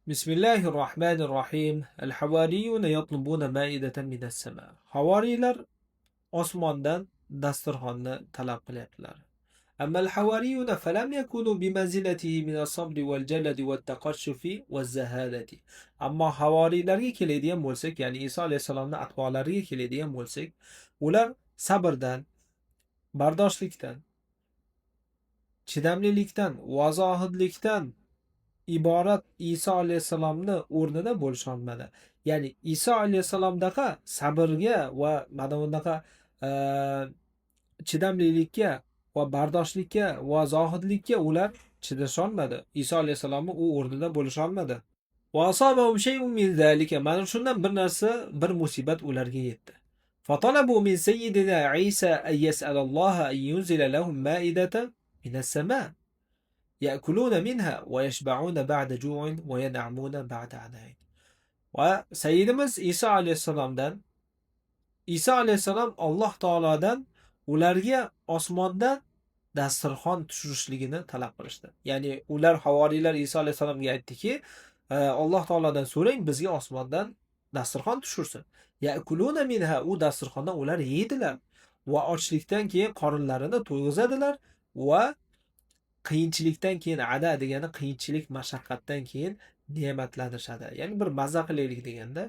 Bismillahir Rohmanir Rohim. Al-havariyuna yatlubuna ma'idatan minas sama. Havoriylar osmondan dasturxonni talab qilyaptilar. Amma al-havariyuna falam yakunu bimanzilatihi min as-sabri wal-jaladi wat-taqashshufi waz-zahadati. Ammo havoriylarga keladigan bo'lsak, ya'ni Iso alayhisalomning atbolariga keladigan bo'lsak, ular sabrdan, bardoshlikdan, chidamlilikdan va zohidlikdan iborat Iso alayhissalomni o'rnida bo'lisholmadi. Ya'ni Iso alayhissalomdaqa sabrga va mana bunaqa chidamlilikka va bardoshlikka va zohidlikka ular chidasholmadi. Iso alayhissalomni u o'rnida bo'lisholmadi. Va asabahum shay'un min zalika. Mana shundan bir narsa, bir musibat ularga yetdi. فطلبوا من سيدنا عيسى أن يسأل الله أن ينزل لهم مائدة من السماء يأكلون منها ويشبعون بعد جوع وينعمون بعد عناء. Va sayyidimiz Iso alayhissalomdan, Iso alayhissalom Alloh taolodan ularga osmondan dasturxon tushirishligini talab qilishdi. Ya'ni ular, havoriylar Iso alayhissalomga aytdiki, Alloh taolodan so'rang, bizga osmondan dasturxon tushirsin. Ya'kuluna minha, u dasturxondan ular yeydilar va ochlikdan keyin qorinlarini to'yg'izadilar va qiyinchilikdan keyin, ada degani qiyinchilik, mashaqqatdan keyin ne'matlanishadi. Ya'ni bir maza qilaylik deganda.